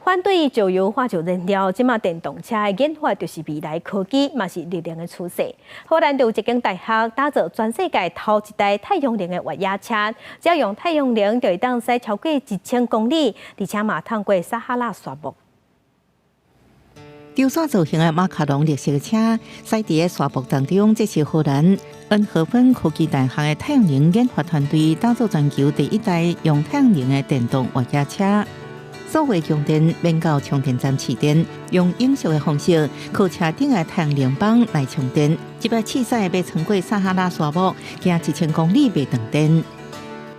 反對石油化石燃料，這馬電動車的研發就是未來科技，嘛是力量的趨勢。荷蘭就有一間大學打造全世界頭一台太陽能的越野車，只要用太陽能就會當駛超過1000公里，而且嘛通過撒哈拉沙漠。吊傘造型的馬卡龍綠色車，駛佇咧沙漠當中，這是荷蘭恩荷芬科技大學的太陽能研發團隊打造全球第一台用太陽能的電動越野車。所有供電免到充電站市電，用永續的方式，靠車頂的太陽能板來充電。這擺試駛欲穿過撒哈拉沙漠，行1000公里袂斷電。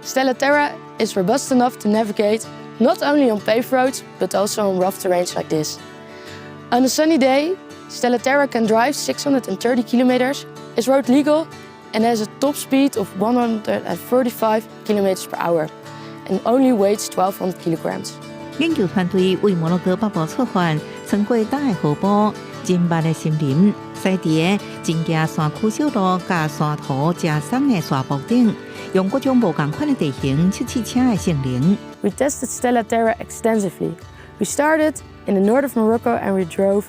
Stella Terra is robust enough to navigate not only on paved roads, but also on rough terrains like this. On a sunny day, Stella Terra can drive 630 kilometers, is road legal, and has a top speed of 135 kilometers per hour, and only weighs 1200 kilograms. 研究團隊為摩洛哥北部出發，穿過大的湖泊、緊密的森林，駛佇个真崎山區小路佮山塗誠鬆的沙漠頂，用各種無仝款的地形測試車的性能。 We tested Stella Terra extensively. We started in the north of Morocco and we drove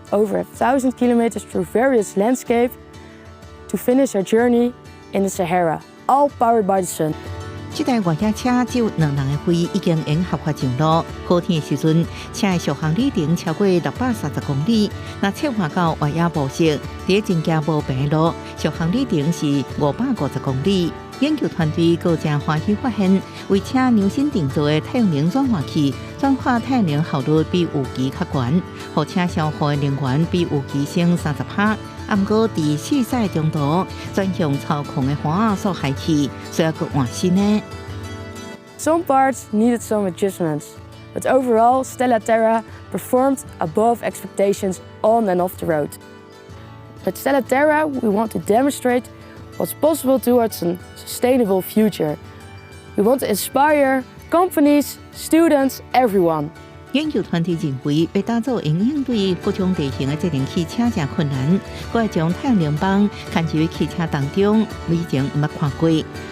over 1,000 kilometers through various landscapes to finish our journey in the Sahara, all powered by the sun. 這台越野車只有兩人的歲，已經會合法上路。好天的時陣，車的續航里程超過630公里。若切換到越野模式，佇真崎無平路，續航里程是550公里。研究團隊閣誠歡喜發現，為車量身定做的太陽能轉換器，轉化太陽能效率比預期較懸，予車消耗的能源比預期省30%。毋過佇試駛中途，轉向操控的環仔煞害去，需要閣換新的。 Some parts needed some adjustments, but overall, Stella Terra performed above expectations on and off the road. With Stella Terra, we want to demonstrate what's possible towards a sustainable future. We want to inspire companies, students, everyone. 研究團隊認為，欲打造會應對各種地形的這電汽車誠困難，閣愛將太陽能板牽入汽車當中，以前毋捌看過。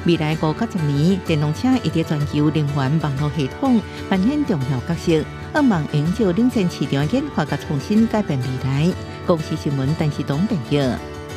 未來5到10年，電動車會佇全球能源網路系統扮演重要角色，向望會用領先市場的研發佮創新改變未來。公視新聞，陳世東編譯。